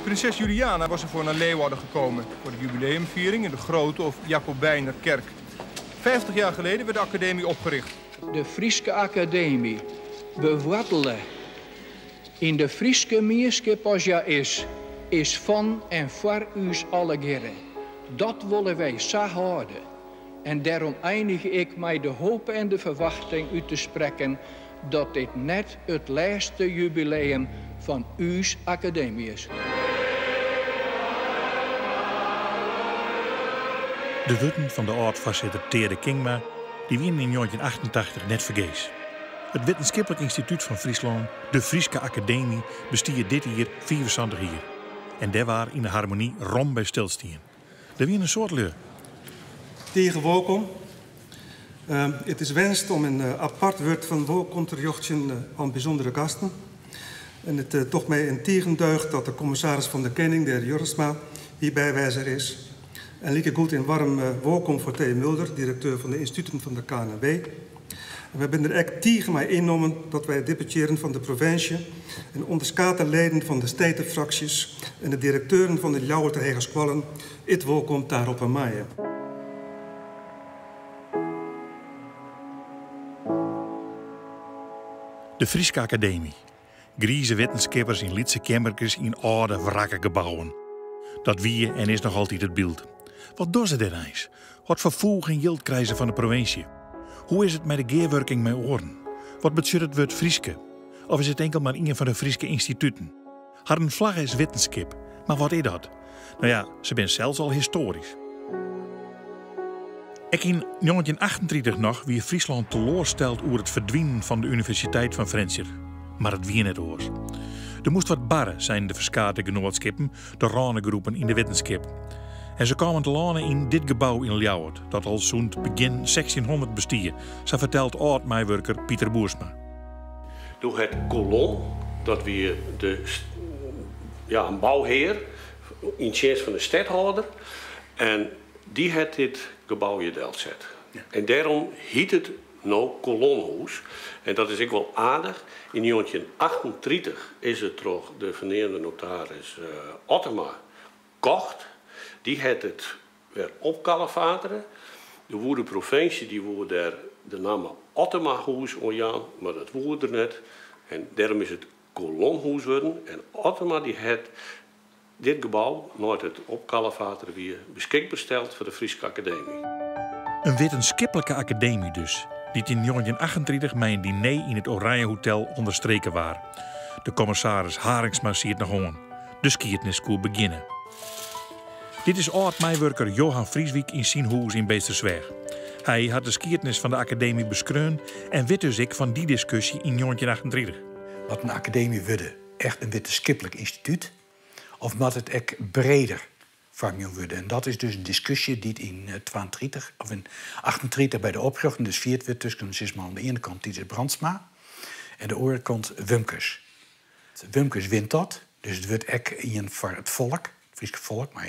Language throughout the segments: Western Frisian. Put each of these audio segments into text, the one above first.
Prinses Juliana was ervoor naar Leeuwarden gekomen voor de jubileumviering in de Grote of Jacobijnerkerk. 50 jaar geleden werd de academie opgericht. De Fryske Akademy, bewoartele yn de Fryske mienskip as hja is, is fan en foar ús allegearre. Dat wolle wy sa hâlde. En dêrom einigje ik mei de hope en de ferwachting út te sprekken dat dit net it lêste jubileum fan ús Akademy is. De wurden fan de âld-foarsitter Teade Kingma dy wienen yn 1988 net fergees. It Wittenskiplik Ynstitút fan Fryslân, de Fryske Akademy, bestiet dit jier 75 jier. En dêr waard yn de Harmonie rom by stilstien. Der wienen in soad lju. Tige wolkom. It is wenst om in apart wurd fan wolkom te rjochtsjen oan bysûndere gasten. En it docht my in tigen deugd dat de kommissaris fan de Kening, de hear Jorritsma, hjirby wêze is. En likegoed in waarm wolkom foar Theo Mulder, direkteur fan de ynstituten fan de KNAW. En wy binne der ek tige mei ynnommen dat wy deputearren fan de provinsje en ûnderskate leden fan de steatefraksjes en de direkteuren fan de Ljouwerter hegeskoallen it wolkom taroppe meie. De Fryske Akademy. Grize wittenskippers yn lytse keammerkes yn âlde, wrakke gebouwen. Dat wie en is noch altyd it byld. Wat dogge se dêr eins? Wat foar foech en jild krije se fan de provinsje? Hoe is it mei de gearwurking mei oaren? Wat betsjut it wurd Fryske? Of is it inkeld mar ien fan de Fryske ynstituten? Harren flagge is wittenskip, mar wat is dat? No ja, se binne sels al histoarysk. Ek yn 1938 noch wie Fryslân teloarsteld oer it ferdwinen fan de Universiteit fan Frjentsjer. Mar it wie net oars. Der moast wat barre, seinen de ferskate genoatskippen, de rânegroepen yn de wittenskip. En se kamen telâne yn dit gebou yn Ljouwert, dat al sûnt begjin 1600 bestie, sa fertelt âld-meiwurker Pieter Boersma. Doe hat Colon, dat wie de, ja, in bouhear yn tsjinst fan de stedhâlder, en dy hat dit gebou hjir delset. En dêrom hyt it no Colonhûs. En dat is ek wol aardich, yn 1938 is it troch de ferneamde notaris Ottema kocht. Dy hat it wer opkalefatere. Doe woe de provinsje dy woe dêr de namme Ottemahûs oan jaan, mar dat woe er net. En dêrom is it Colonhûs wurden. En Ottema dy hat dit gebou, nei't it opkalefatere wie, beskikber steld foar de Fryske Akademy. In wittenskiplike akademy dus, dy't yn 1938 mei in diner yn it Oranje Hotel ûnderstreke waard. De kommissaris Harinxma siet noch oan. De skiednis koe begjinne. Dit is âld-meiwurker Johan Frieswyk yn syn hûs yn Beetstersweach. Hy hat de skiednis fan de akademy beskreaun en wit dus ek fan dy diskusje yn 1938. Moat in akademy wurde echt in wittenskiplik ynstitút of moat it ek breder foarmjûn wurde? En dat is dus in diskusje dy't yn 32 of yn 38 by de oprjochting dus fierd wurdt tusken sis mar oan de iene kant Titus Brandsma en de oare kant Wumkes. Wumkes wint dat, dus it wurdt ek ien foar it folk, it Fryske folk, mar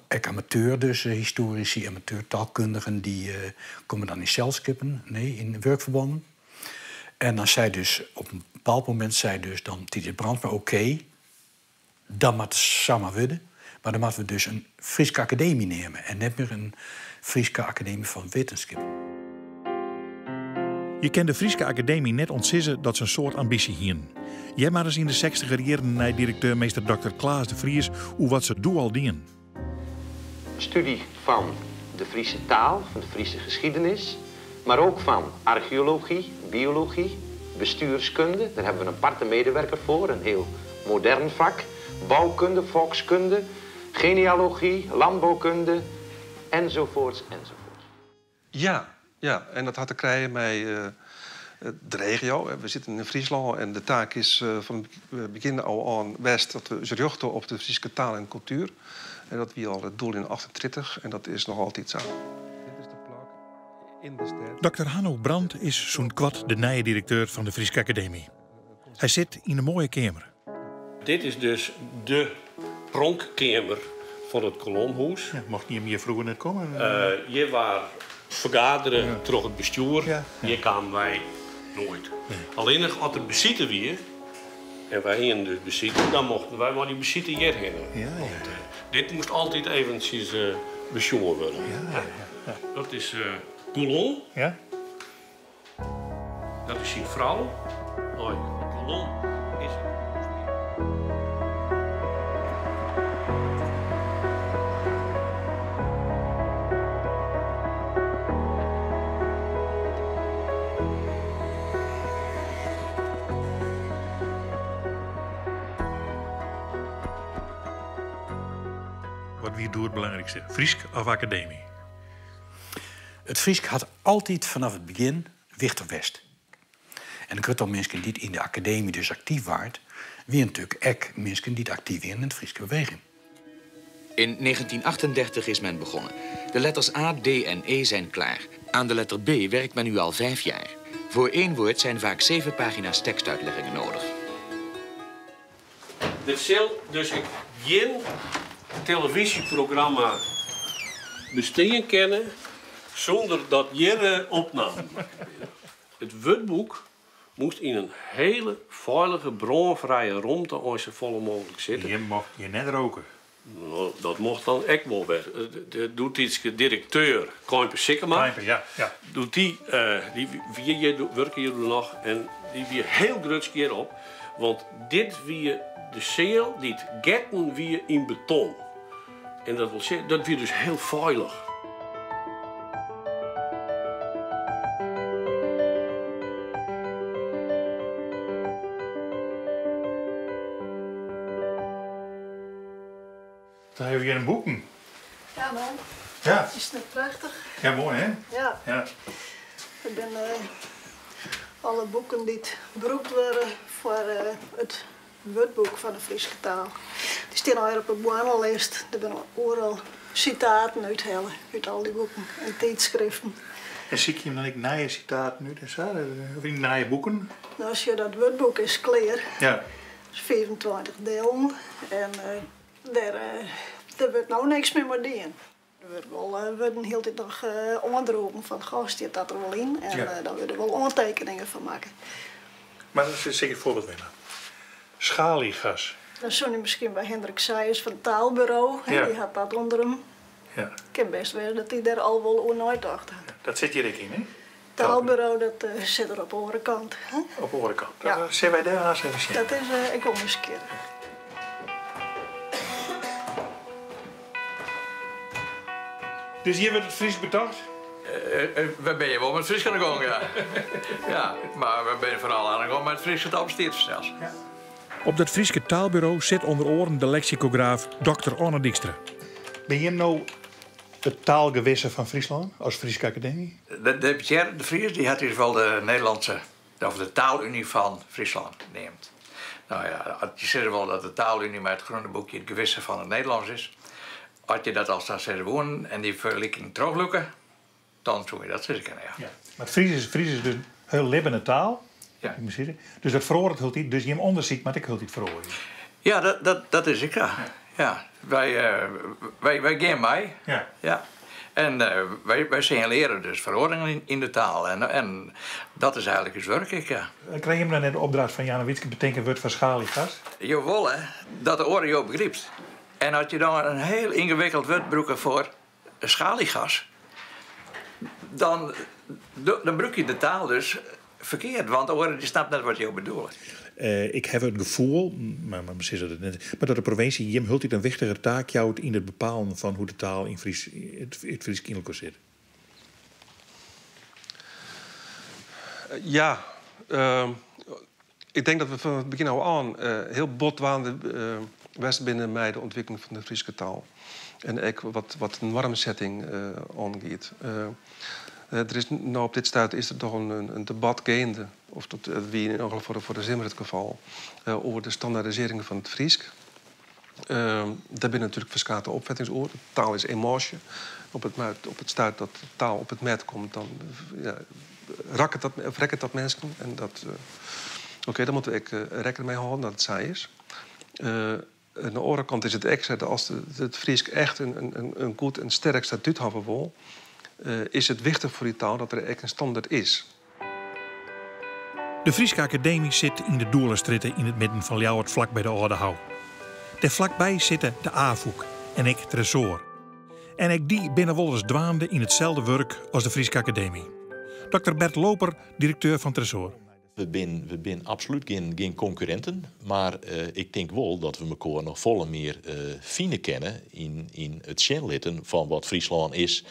ek amateur dus histoarisy, amateurtaalkundigen, dy komme dan yn selskippen, nee, yn wurkferbannen. En dan sei dus, op in bepaald momint sei dus dan Titus Brandsma, oké, dat moat sa mar wurde, mar dan moatte we dus in Fryske Akademy neame en net mear in Fryske Akademy fan Wittenskippen. Je kin de Fryske Akademy net ûntsizze dat se in soad ambysje hienen. Hear mar ris yn de sechstiger jierren nei direkteur meester dokter Klaas de Vries oer wat se doe al dienen. Studie fan de Friese taal, fan de Friese geschiedenis, mar ook fan archeology, biology, bestuurskunde, daar hebben we een aparte medewerker voor, een heel modern vak, bouwkunde, volkskunde, genealogie, landbouwkunde, enzovoorts, enzovoorts. Ja, ja, en dat hat te krijen mei de regio. We sitte yn Fryslân en de taak is fan it begjin ôf oan west dat we ús rjochte op de Fryske taal en kultuer. En dat wie al it doel yn 38 en dat is noch altyd sa. Dit is de plak yn de stêd. Dokter Hanno Brand is sûnt koart de nije direkteur fan de Fryske Akademy. Hy sit yn in moaie keamer. Dit is dus de pronkkeamer fan it Colonhûs. Ja, mochten jim hjir froeger net komme? Hjir waard fergadere troch it bestjoer. Hjir kamen wy noait. Allinnich as der besite wie, En wy hienen dus besite, dan mochten wy mei dy besite hjirhinne. Ja, ja. Want dit moast altyd eventsjes besjoen wurde. Ja, ja. Dat is Coulon. Ja. Dat is syn frou. Nei Coulon is. Wat wie doe it belangrykste, Frysk of akademy? It Frysk hat altyd fanôf it begjin wichtich west. En in grut tal minsken dy't yn de akademy dus aktyf waarden, wiene natuerlik ek minsken dy't aktyf wiene yn de Fryske beweging. In 1938 is men begonnen. De letters A, D en E zijn klaar. Aan de letter B werkt men nu al 5 jaar. Voor één woord zijn vaak 7 pagina's tekstuitleggingen nodig. Der sil dus ek gjin telefyzjeprogramma bestean kinne sûnder dat hjir opnamen makke binne. It wurdboek moast yn in hiele feilige, brânfrije romte eins safolle mooglik sitte. Hjir mocht je net roke. No, dat mocht dan ek wol wer. De doetiidske direkteur Keimpe Sikkema, Keimpe, ja, ja. doe't dy, dy wie hjir, wurke hjir doe noch en dy wie hiel grutsk hjirop, want dit wie de seal dy't getten wie yn beton. En dat wol sizze, dat wie dus hiel feilich. Dan hawwe we hjir in boeken. Ja man. Ja. Is it net prachtich? Ja, moai hè? Ja. Ja. Dat binne alle boeken dy't brûkt wurde foar it wurdboek fan de Fryske taal. Dy stean allegear op de boarnelist. Der binne oeral sitaten úthelle út al dy boeken en tydskriften. En sykje jim dan ek nije sitaten út en sa? Of yn nije boeken? No, sjoch, dat wurdboek is klear. Ja. Dat is 25 dielen en dêr, dêr wurdt no niks mear mei dien. Der wurdt wol wurden hieltyd noch oandroegen fan goh, stiet dat der wol yn? En Ja. dan wurde wol oantekeningen fan makke. Mar dat is seker foarbyld winne. Schaliegas. Dan soene je miskien by Hendrik Sijers fan it Taalburo, hè, Ja. dy hat dat ûnder him. Ja. Kin bêst wêze dat dy dêr al wol oer neitocht hat. Dat sit hjir ek yn, hè? Taalburo, dat sit der op de oare kant. Hè? Op de oare kant. Ja. Sille wy dêr aanst even sjen? Dat is ek wol nijsgjirrich. Dus hjir wurdt it Frysk betocht? Wy binne wol mei it Frysk oan de gong, ja. Ja, mar we binne foaral oan de gong mei it Frysk dat bestiet fansels. Ja. Op dat Fryske taalburo sit ûnder oaren de leksikograaf dokter Anne Dykstra. Bin jim no it taalgewisse fan Fryslân as Fryske Akademy? De deputearre De Vries die hat ús wol de Nederlandse, of de Taalunie fan Fryslân neamd. No ja, as je sizze wolle dat de Taalunie mei it Groene Boekje it gewisse fan it Nederlânsk is, as je dat al sa sizze woenen en dy ferliking trochlûke, dan soe je dat sizze kinne, ja. Ja, mar it Frysk is, Frysk is dus in hiel libbene taal. Ja. Ik moet zeggen. Dus dat feroaret hieltyd, dus jim ûndersyk moat ek hieltyd feroarje. Ja, dat is ek sa. Ja. Wy gean mei. Ja. Ja. En wy sinjalearje dus feroaringen yn de taal. En dat is eigenlik ús wurk ek, ja. Krije jim dan net de opdracht fan Jannewietske betink in wurd foar schaliegas? Jo wolle dat de oare jo begrypt. En as je dan in hiel yngewikkeld wurd brûke foar schaliegas, dan brûk je de taal dus ferkeard, want de oare dy snapt net wat jo bedoele. Ik haw it gefoel, mar we sizze it net, mar dat de provinsje jim hieltyd in wichtiger taak jout yn it bepalen fan hoe't de taal yn Fries, it Frysk yn elkoar sit. Ja, ik denk dat we fan it begjin ôf oan hiel bot dwaande west binne mei de ûntwikkeling fan de Fryske taal. En ek wat de noarmsetting oangiet. Der is no op dit stuit is der toch in debat geande, of dat wie yn elk gefal foar de simmer it gefal, oer de standaardisearring fan it Frysk. Dêr binne natuerlik ferskate opfettings oer. De taal is emoasje. Op it stuit dat de taal op it mêd komt, dan, ja, rakket dat, of rekket dat minsken. En dat, oké, daar moatte we ek rekken mei hâlden dat it sa is. Oan de oare kant is it ek sa dat as it Frysk echt in goed en sterk statút hawwe wol, is it wichtich foar dy taal dat der ek in standert is. De Fryske Akademy sit yn de Doelestrjitte yn it midden fan Ljouwert flak by de Aldehou. Dêr flakby sitte de Afûk en ek Tresoar. En ek dy binne wolris dwaande yn itselde wurk as de Fryske Akademy. Dokter Bert Looper, direkteur fan Tresoar. We binne we bin absolút gjin, gjin konkurrinten, mar uh, ik tink wol dat we mekoar noch folle mear uh, fine kinne yn, yn it sjen litten fan wat Fryslân is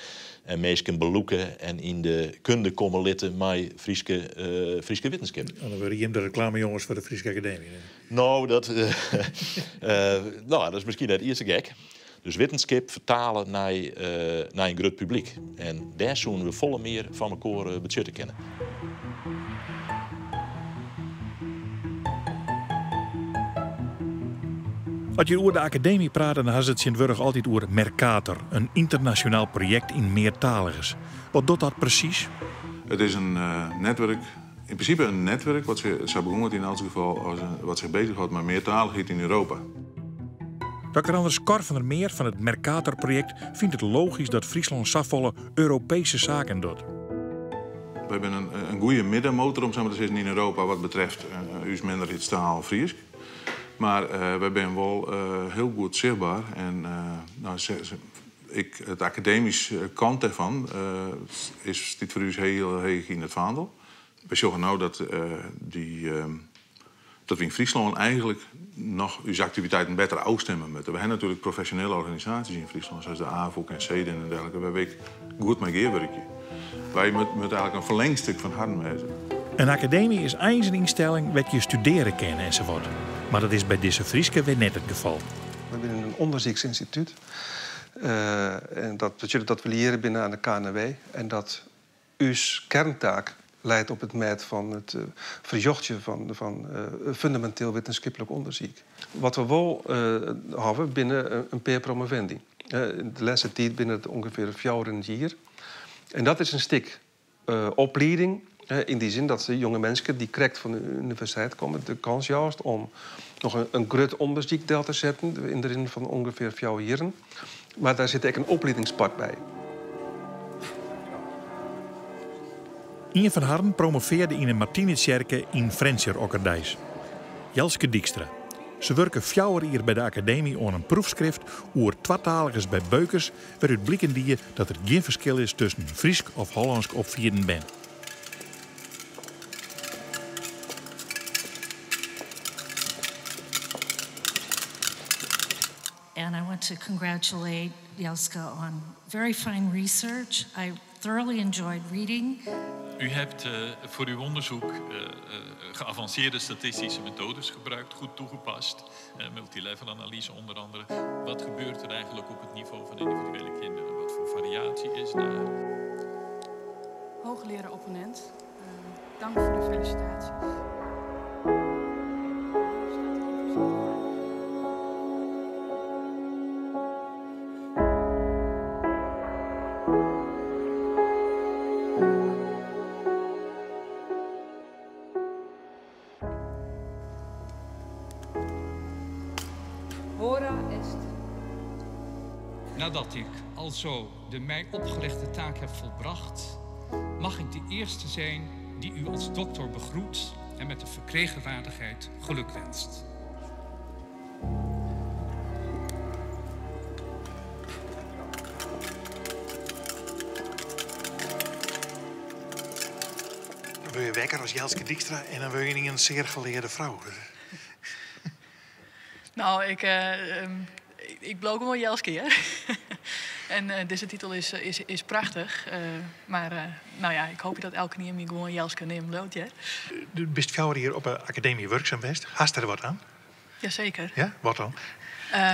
en minsken belûke en yn de kunde komme litte mei Fryske, uh, Fryske wittenskip. En dan wurde jim de reklamejonges foar de Fryske Akademy. No, dat, no, dat is miskien net iens sa gek. Dus wittenskip fertale nei, nei in grut publyk. En dêr soene we folle mear fan mekoar betsjutte kinne. As je oer de Akademy prate, dan ha se it tsjintwurdich altyd oer Mercator, in ynternasjonaal projekt yn meartaligens. Wat docht dat presys? It is in netwurk, yn prinsipe in netwurk, wat sa begûn it yn elts gefal, as wat sich bezichhâldt mei meartalichheid yn Europa. Dokter Anders Cor van der Meer fan it Mercator-projekt fynt it logysk dat Fryslân safolle Europeeske saken docht. Wy binne in goede middenmotor, om sa mar te sizzen, yn Europa wat betreft ús minderheidstaal Frysk. Mar wy binne wol hiel goed sichtber en no, ek it akademyske kant dêrfan is stiet foar ús hiel heech yn it fandel. Wy sjogge no dat dy dat wy yn Fryslân eigenlik noch ús aktiviteiten better ôfstimme moatte. We ha natuerlik profesjonele organisaasjes yn Fryslân, sa as de Afûk en Cedin en dergelike, wêr't wy ek goed mei gearwurkje. Wy moatte eigenlik in ferlengstik fan harren wêze. In akademy is eins in ynstelling wêr't je studearje kinne ensafuort. Mar dat is by dizze Fryske wer net it gefal. Wy binne in ûndersyksinstitút. En dat betsjut dat we liearre binne oan de KNAW en dat ús kearntaak leit op it mêd fan it ferjochtsjen fan fundaminteel wittenskiplik ûndersyk. Wat we wol hawwe binne in pear promovendi. De lêste tiid binne it ûngefear fjouwer yn it jier. En dat is in stik oplieding yn dy sin dat se jonge minsken dy't krekt fan de universiteit komme de kâns joust om noch in grut ûndersyk del te setten yn de rin fan ûngefear fjouwer jierren. Mar dêr sit ek in opliedingspart by. Ien fan harren promovearde yn 'e Martinitsjerke yn Frjentsjer okkerdeis. Jelske Dykstra. Se wurke fjouwer jier by de Akademy oan in proefskrift oer twataligens by beukers, wêrút bliken die dat der gjin ferskil is tusken Frysk of Hollânsk opfieden bern. And I want to congratulate Jelske on very fine research. I thoroughly enjoyed reading. U hebt uh, voor uw onderzoek uh, geavanceerde statistische methodes gebruikt, goed toegepast. Multilevel analyse onder andere. Wat gebeurt er eigenlijk op het niveau van individuele kinderen? Wat voor variatie is daar? Hoogleraar opponent, dank voor de felicitaties. Hora est. Nadat ik alzo de mij opgelegde taak heb volbracht, mag ik de eerste zijn die u als dokter begroet en met de verkregen waardigheid gelukwenst. Dan wurd je wekker as Jelske Dykstra en dan wurd je in zeer geleerde vrouw. Nou, ik, uh, ik bliuw gewoan Jelske, hè. en uh, dizze titel is, is, is prachtich. Uh, mar no ja, ik hoopje dat elkenien my gewoan Jelske neamen bliuwt, ja. Do bist fjouwer jier op de akademy wurksum west. Hast der wat oan? Jaseker. Ja, wat dan?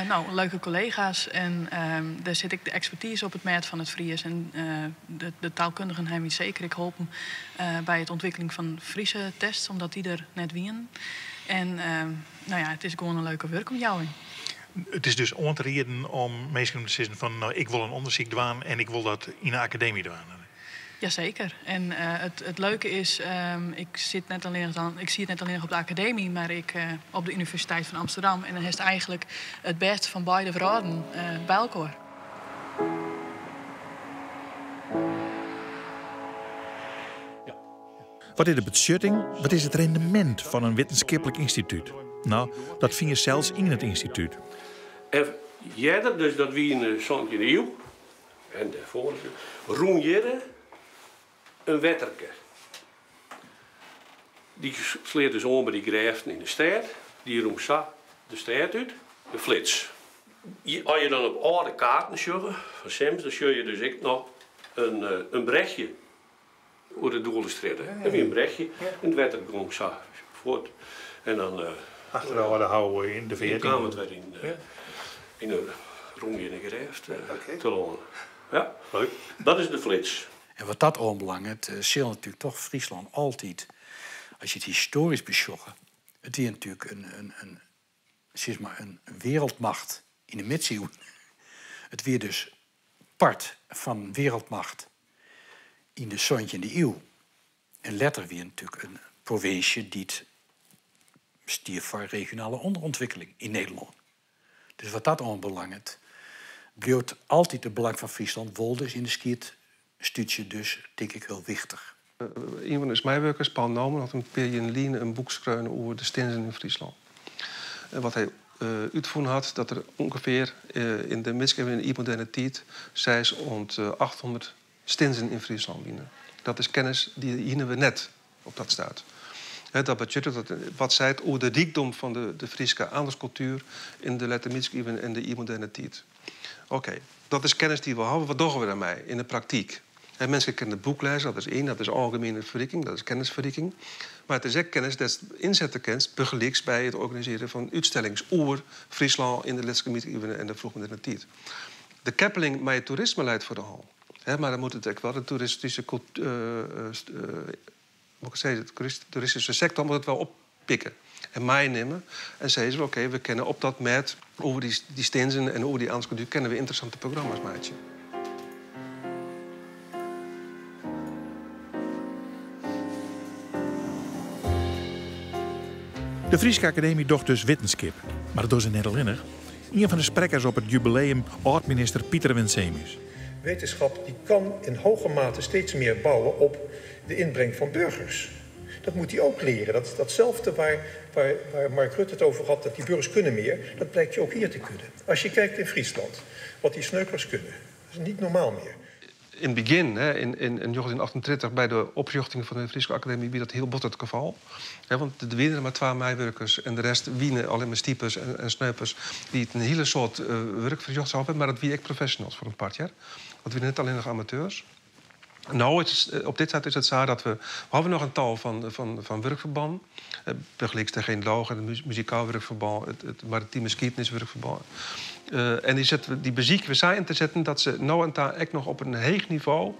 No, leuke kollega's en dêr sit ek de ekspertize op it mêd fan it Frysk. En de taalkundigen hawwe my seker ek holpen by it ûntwikkeling fan Fryske tests, omdat dy der net wienen. En no ja, it is gewoan in leuke wurkomjouwing. It is dus oan te rieden om minsken te sizzen fan no, ik wol in ûndersyk dwaan en ik wol dat yn de akademy dwaan. Jaseker. En it leuke is, ik sit net allinnich dan, ik siet net allinnich op de akademy, mar ek op de Universiteit fan Amsterdam. En dan hast eigenlik it bêste fan beide wrâlden by elkoar. Wat is de betsjutting, wat is it rendemint fan in wittenskiplik ynstitút? No, dat fine je sels yn it ynstitút. En earder, dus dat wie yn de santjinde iuw en dêrfoar, rûn hjir in wetterke. Dy sleat dus oan by dy grêften yn de stêd. Dy rûn sa de stêd út, de Flits. As je dan op âlde kaarten sjogge fan Simms, dan sjogge je dus ek noch in brechje oer de Doelestrjitte. Dat wie in brechje en it wetter gong sa fuort. En dan. Achter de âlde hou yn de feart. Kaam it wer yn de rûn yn de grêft telâne. Ja, leuk. Dat is de Flits. En wat dat oanbelanget sil natuerlik toch Fryslân altyd, as je it histoarysk besjogge, it wie natuerlik in sis mar in wereldmacht yn de midsiuwen. It wie dus part fan wereldmacht yn de santjinde iuw. En letter wie it natuerlik in provinsje dy't stie foar regionale ûnderûntwikkeling yn Nederlân. Dus wat dat oanbelanget bliuwt altyd it belang fan Fryslân wol dus yn de skiedstúdzje dus tink ik hiel wichtich. Ien fan ús meiwurkers, Paul Noomen, hat in pear jier lyn in boek skreaun oer de stinzen yn Fryslân. En wat hy útfûn hat, dat der ûngefear yn de midsiuwen en de iermoderne tiid seis oant 800 stinzen yn Fryslân wiene. Dat is kennis dy hiene we net op dat stuit. Dat betsjut dat wat seit oer de rykdom fan de Fryske ambachtskultuer yn de lette midsiuwen en de iermoderne tiid. Oké, dat is kennis dy't we hawwe. Wat dogge we dêrmei yn de praktyk? Minsken kinne it boek lêze, dat is ien, dat is algemiene ferriking, dat is kennisferriking. Mar it is ek kennis dêr'tst ynsette kinst, bygelyks by it organisearjen fan útstellings oer Fryslân yn de letste midsiuwen en de vroegmoderne tiid. De keppeling mei it toerisme leit foar de hân. Mar dan moat it ek wol de toeristyske toeristyske sektor moat it wol oppikke en meinimme en sizze oké, we kinne op dat mêd oer dy stinzen en oer dy ambachtskultuer kinne we ynteressante programma's meitsje. De Fryske Akademy docht dus wittenskip, mar dat dogge se net allinnich. Ien fan de sprekkers op it jubileum, âld-minister Pieter Winsemius. Wetenschap die kan in hoge mate steeds meer bouwen op de inbreng van burgers. Dat moet hij ook leren. Dat is datzelfde waar, waar, waar Mark Rutte het over had, dat die burgers kunnen meer. Dat blijkt je ook hier te kunnen. Als je kijkt in Friesland, wat die sneupers kunnen, dat is niet normaal meer. Yn it begjin, yn 1938, by de oprjochting fan de Fryske Akademy, wie dat hiel bot it gefal. Want der wiene der mar twa meiwurkers en de rest wiene allinne mar stipers en sneupers dy't in hiele soad wurk ferrjochte hawwe. Mar dat wie ek professionals foar in part, hear. Want it wiene net allinnich amateurs. No, it is, op dit stuit is it sa dat we, we hawwe noch in tal fan wurkferbannen. Bygelyks de genealogen, it muzikaal wurkferbân, it maritime skiedniswurkferbân. En dy sette we, dy besykje we sa yn te setten dat se no en ta ek noch op in heech nivo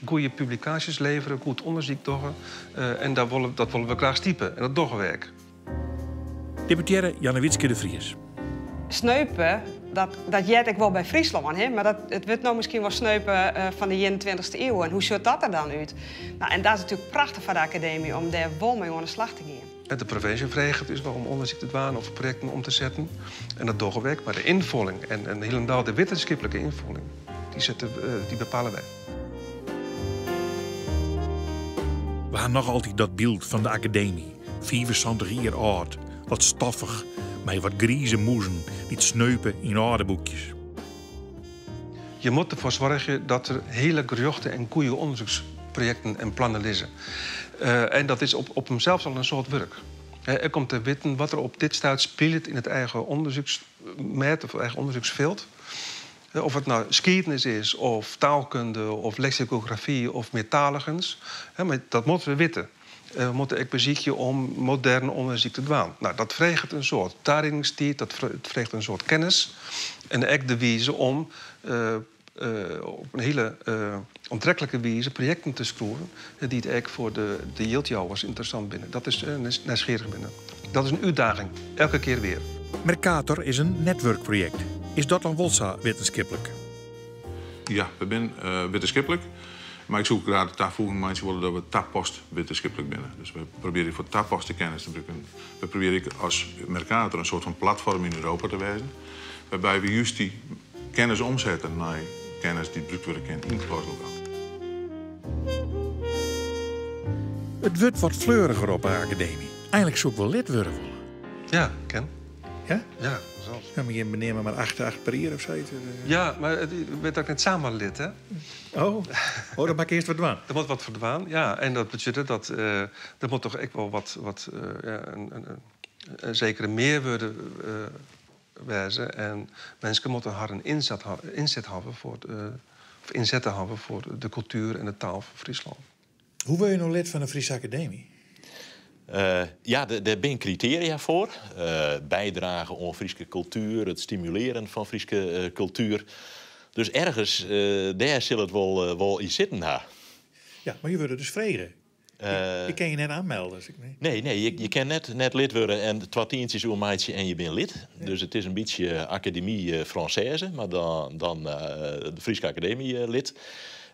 goede publikaasjes levere, goed ûndersyk dogge. En dat wolle, dat wolle we graach stipe en dat dogge we ek. Deputearre Jannewietske de Vries. Sneupe, dat, dat heart ek wol by Fryslân, hè? Mar dat, it wurdt no miskien wol sneupe fan de ienentweintichste iuw. En hoe sjocht dat der dan út? Nou, en dat is natuerlik prachtich foar de akademy om dêr wol mei oan de slach te gean. De provinsje freget ús wol om ûndersyk te dwaan of projekten om te setten. En dat dogge we ek, mar de ynfolling en, en hielendal de wittenskiplike ynfolling, dy, sette, dy bepale wy. We ha noch altyd dat byld fan de akademy, 75 jier âld, wat stoffich, mei wat grize mûzen dy't sneupe yn âlde boekjes. Je moatte derfoar soargje dat der hiele gerjochte en goede ûndersyksprojekten en plannen lizze. En dat is op himsels al in soad wurk. Ek om te witten wat der op dit stuit spilet yn it eigen ûndersyksmêd of eigen ûndersyksfjild. Of it no skiednis is of taalkunde of leksikografy of meartaligens, mar dat moatte we witte. We moatte ek besykje om modern ûndersyk te dwaan. No, dat freget in soad tariedingstiid, dat freget in soad kennis en ek de wize om op in hiele oantreklike wize projekten te skriuwen dy't ek foar de jildjouwers ynteressant binne. Dat is nijsgjirrich binne. Dat is in útdaging, elke kear wer. Mercator is in netwurkprojekt. Is dat dan wol sa wittenskiplik? Ja, we binne wittenskiplik. Mar ik soe graach de tafoeging meitsje wolle dat we tapast wittenskiplik binne. Dus we probearje foar tapaste kennis te brûken. We probearje ek as Mercator in soart fan platfoarm yn Europa te wêzen, wêrby we just dy kennis omsette nei kennis dy't brûkt wurde kin yn it klaslokaal. It wurdt wat fleuriger op 'e Akademy. Einlik soe ik wol lid wurde wolle. Ja, kin. Ja? Ja, fansels. Ja, mar jim beneame mar acht, acht per jier of sayts. Ja, mar je binne ek net samar lid, hè? Oh, oh dan moat ik earst wat dwaan. Der moat wat foar dwaan, ja. En dat betsjut dat der moat toch ek wol wat, wat ja, in, in sekere mearwearde wêze. En minsken moatte harren ynset ynset hawwe foar, of ynsette hawwe foar de kultuer en de taal fan Fryslân. Hoe wurde je no lid fan de Fryske Akademy? Ja, dêr binne kritearia foar. Bydrage oan Fryske kultuer, it stimulearjen fan Fryske kultuer. Dus ergens dêr sil it wol, wol yn sitten ha. Ja, mar je wurde dus frege. Je kin je net oanmelde. Nee, nee, je, je kin net, net lid wurde en twa tientsjes oermeitsje en je binne lid. Dus it is in bytsje Académie Française, mar dan, dan de Fryske Akademy lid.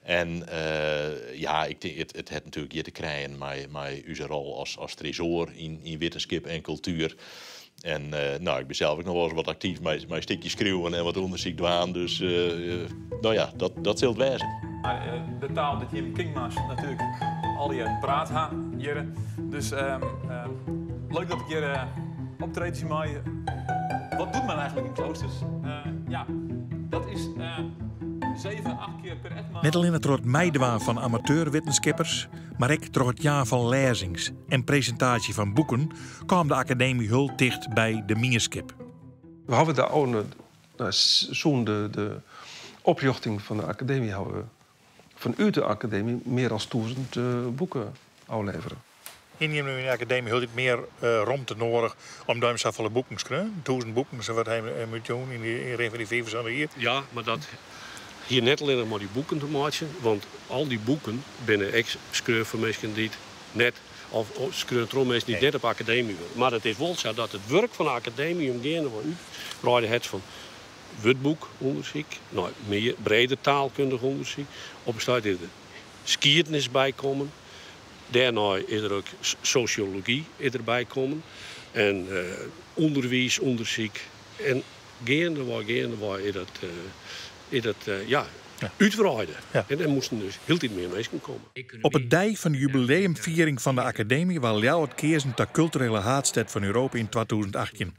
En ja, ik tink, it, it hat natuerlik hjir te krijen mei, mei ús rol as, as tresoar yn, yn wittenskip en kultuer. En no, ik bin sels ek noch wolris wat aktyf mei, mei stikjes skriuwen en wat ûndersyk dwaan. Dus no ja, dat, dat sil it wêze. De taal dy't jim Kingma's natuerlik allegear praat ha hjirre. Dus leuk dat ik hjir optrede mei. Wat doet men eigenlijk in kloosters? Ja, dat is 7, 8 kear per etmaal. Net allinne troch it meidwaan fan amateurwittenskippers, mar ek troch it jaan fan lêzings en presintaasje fan boeken kaam de Akademy hiel ticht by de mienskip. We hawwe de ôfrûne, no, sûnt de, de oprjochting fan de Akademy hawwe we fanút de Akademy mear as tûzen boeken ôflevere. Hiene jim no yn de Akademy hieltyd mear romte nedich om dêrom safolle boeken skreaun? Tûzen boeken, sa wat ha jim útjûn yn de rin fan dy 75 jier. Ja, mar dat hie net allinnich mei dy boeken te meitsjen, want al dy boeken binne ek skreaun foar minsken dy't net, of skreaun troch minsken dy't net op akademy wurde. Mar it is wol sa dat it wurk fan de akademy him geandewei útwreide hat fan wurdboekûndersyk nei mear breder taalkundich ûndersyk. Op in stuit is der skiednis by kommen. Dêrnei is der ek sosjology is der by kommen en ûnderwiisûndersyk. En geandewei, geandewei is dat, is dat ja, útwreide. En der moasten dus hieltyd mear minsken komme. Op 'e dei fan de jubileumfiering fan de Akademy waard Ljouwert keazen ta kulturele haadstêd fan Europa yn 2018.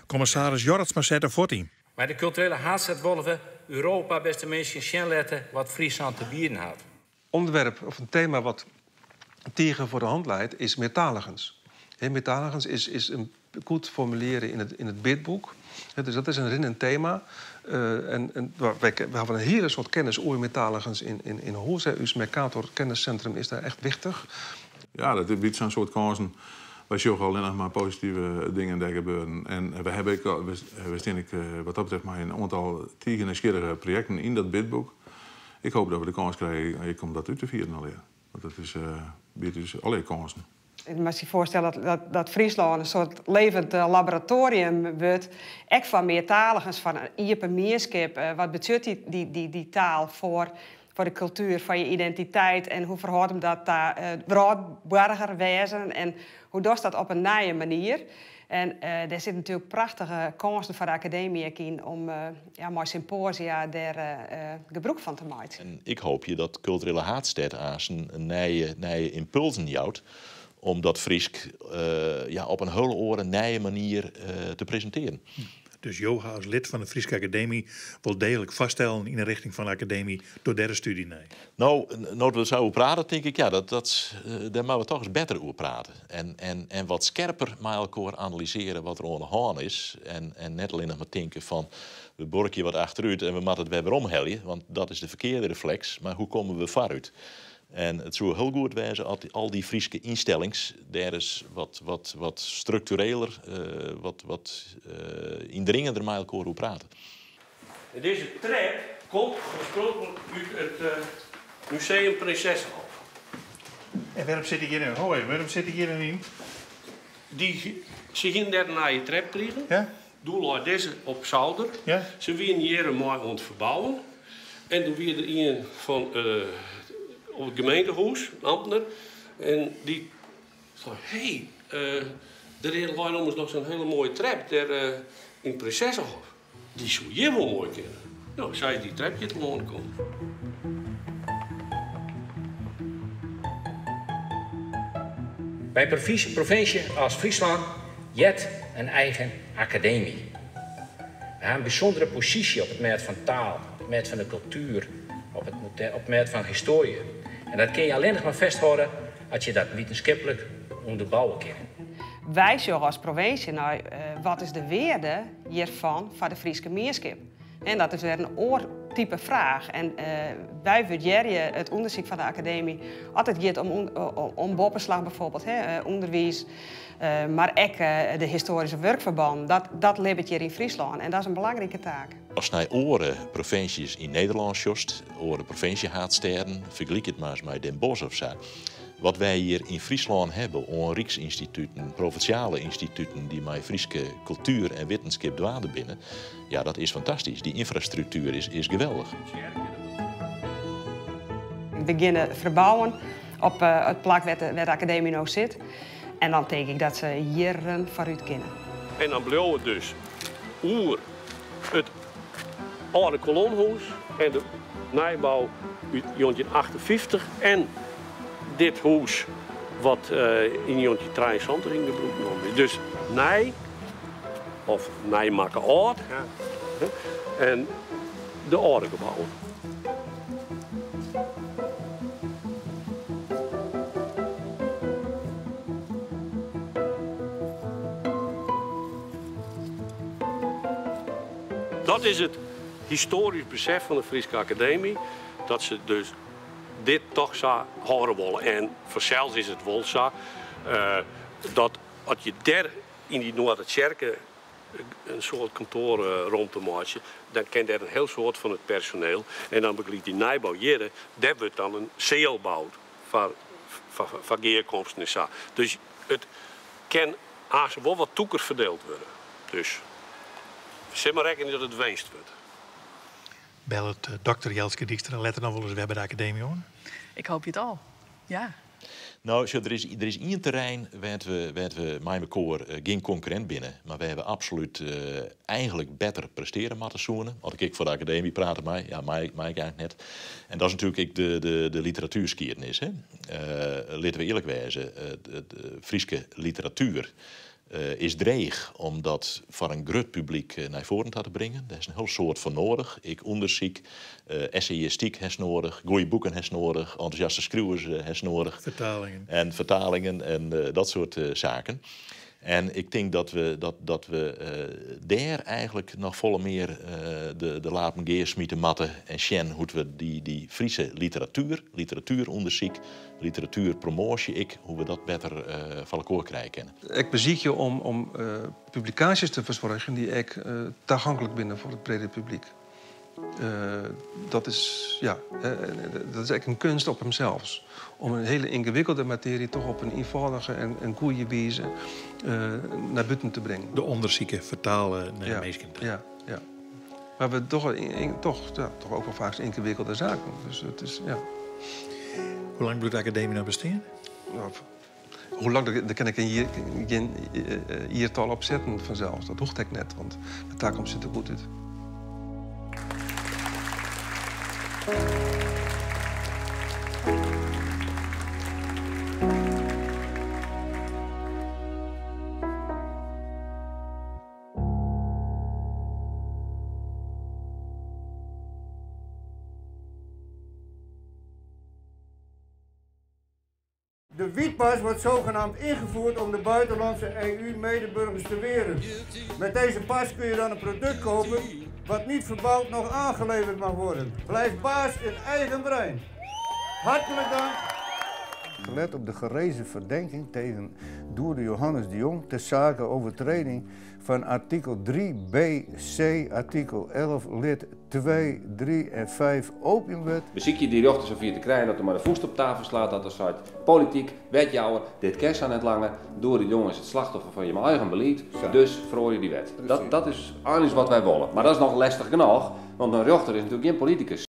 Kommissaris Jorritsma sette fuort yn. Mei de kulturele haadstêd wolle we Europa, bêste minsken, sjen litte wat Fryslân te bieden hat. Onderwerp of in tema wat tige foar de hand leit is meartaligens. Meartaligens is, is in goed formulearre yn it bidboek. Dus dat is in rinnend tema. En, en wy, we hawwe in hiele soad kennis oer meartaligens yn, yn, yn hûs. Us Mercator Kenniscentrum is dêr echt wichtich. Ja, dat biedt sa'n soad kânsen. Wy sjogge allinnich mar positive dingen dêr gebeuren. En we hawwe ek, we stean ek wat dat betreft mei in oantal tige nijsgjirrige projekten yn dat bidboek. Ik hoopje dat we de kâns krije ek om dat út te fieren allegear. Want dat is, biedt ús allegear kânsen. Je moatte je foarstelle dat, dat, dat Fryslân in soart levend laboratoarium wurdt, ek foar meartaligens, foar in iepen mienskip. Wat betsjut dy, dy, dy, dy taal foar, foar de kultuer, foar je identiteit en hoe ferhâldt him dat ta wrâldboarger wêzen en hoe dochst dat op in nije manier? En dêr sitte natuerlik prachtige kânsen foar de akademy ek yn om ja, mei sympoasia dêr gebrûk fan te meitsjen. En ik hoopje dat kulturele haadstêd aansen nije, nije ympulzen jout om dat Frysk ja, op in hiele oare nije manier te presintearjen. Dus jo ha as lid fan de Fryske Akademy wol deeglik foarstellen yn 'e rjochting fan de Akademy troch dêr de stúdzje nei. No, no't we der sa oer prate, tink ik, ja, dat, dat, dêr moatte we toch ris better oer prate. En, en, en wat skerper mei elkoar analysearje wat der oan de hân is. En, en net allinnich mar tinke fan, we buorkje wat achterút en we moatte it wer weromhelje, want dat is de ferkearde refleks. Mar hoe komme we foarút? En it soe hiel goed wêze as al dy Fryske ynstellings dêr ris wat, wat, wat struktureler, wat, wat yndringender mei elkoar oer prate. En dizze trep komt oarspronklik út it Museum Princessehof. En wêrom sit ik hjir nu? Hoi, wêrom sit ik hjir yn? Dy, se hiene dêr in nije trep krigen. Ja? Doe lei dizze op souder. Ja? Se wiene hjir mei oan it ferbouwen. En doe wie der ien fan op it gemeentehûs, in amtner, en dy sei, hé, der leit ommers noch sa'n hiele moaie trep dêr yn it Prinsessehof. Dy soe hjir wol moai kinne. No, sa is dy trep hjir telâne kommen. By in provinsje as Fryslân heart in eigen akademy. We ha in bysûndere posysje op it mêd fan taal, op it mêd fan de kultuer, op it mêd fan histoarje. En dat kinne je allinnich mar fêsthâlde as je dat wittenskiplik ûnderbouwe kinne. Wy sjogge as provinsje nei wat is de wearde hjirfan foar de Fryske mienskip. En dat is wer in oar type fraach. En wy wurdearje it ûndersyk fan de akademy as it giet om boppeslach bijvoorbeeld, ûnderwiis, mar ek de histoaryske wurkferbannen. Dat libbet hjir yn Fryslân en dat is in belangrike taak. Ast nei oare provinsjes yn Nederlân sjochst, oare provinsjehaadstêden, fergelyk it mar ris mei Den Bosch of sa. Wat wy hjir yn Fryslân hawwe oan ryksynstituten, provinsjale ynstituten dy't mei Fryske kultuer en wittenskip dwaande binne, ja, dat is fantastysk. Dy ynfrastruktuer is geweldich. We geane ferbouwen op it plak wêr't de akademy no sit. En dan tink ik dat se jierren foarút kinne. En dan bliuwe it dus oer it âlde Colonhûs en de nijbou út 1958 en dit hûs wat yn 1973 yn gebrûk nommen is. Dus nij of nij makke âld en de âlde gebouwen. Dat is it histoarysk besef fan de Fryske Akademy, dat se dus dit toch sa hâlde wolle. En fansels is it wol sa dat as je dêr yn dy Noardertsjerke in soad kantoarromte meitsje, dan kin dêr in hiel soad fan it personeel. En dan bygelyks dy nijbou hjirre, dêr wurdt dan in seal boud foar gearkomsten en sa. Dus it kin aanst wol wat tûker ferdield wurde. Dus sil mar rekkenje dat it winst wurdt. Bellet dokter Jelske Dijkstra letter noch wolris wer by de akademy oan? Ik hoopje it al, ja. No, sjoch, der is ien terrein wêr't we mei mekoar gjin konkurrint binne, mar wêr't we absolút eigenlik better prestearje moatte soene. As ik ek foar de akademy prate mei, ja, mei ik eigenlik net. En dat is natuerlik ek de literatuerskiednis. Hè. Litte we earlik wêze, de Fryske literatuer is dreech om dat foar in grut publyk nei foaren ta te bringen. Dêr is in hiel soad foar noadich. Ek ûndersyk, essayistyk hast noadich, goede boeken hast noadich, entûsjaste skriuwers hast noadich. Fertalingen. En fertalingen en dat soart saken. En ik tink dat we dêr eigenlik noch folle mear de lapen gearsmite moatte en sjen hoe't we dy Fryske literatuer, literatuerûndersyk, literatuerpromoasje ek, hoe't we dat better foar elkoar krije kinne. Ik besykje om publikaasjes te fersoargjen dy't ek tagonklik binne foar it brede publyk. Dat is, ja, dat is ek in keunst op himsels. Om in hiele yngewikkelde matearje toch op in ienfâldige en goede wize nei bûten te bringen. De ûndersiken fertale nei de minsken ta. Ja, ja. Mar we dogge toch, ja, toch ek wol faak yngewikkelde saken. Dus it is, ja. Hoe lang bliuwt de akademy noch bestean? Nou, hoe lang, dêr kin ik gjin jiertal op setten fansels. Dat hoecht ek net, want de takomst sjocht der goed út. De wietpas wordt zogenaamd ingevoerd om de buitenlandse EU-medeburgers te weren. Met deze pas kun je dan een product kopen wat niet verbouwd noch aangeleverd mag worden. Blijf baas in eigen brein. Hartelijk dank. Gelet op de gerezen verdenking tegen Doerde Johannes de Jong ter zake overtreding van artikel 3b, c, artikel 11, lid 2, 3 en 5 opiumwet. Besykje dy rjochter safier te krijen dat er mei de fûst op tafel slaat dat er seit, polityk, wetjouwer, dit kin sa net langer, Doede de Jong is it slachtoffer fan jim eigen belied, dus feroarje dy wet. Dat is eins wat wy wolle. Mar dat is noch lestich genôch, want in rjochter is natuerlik gjin politikus.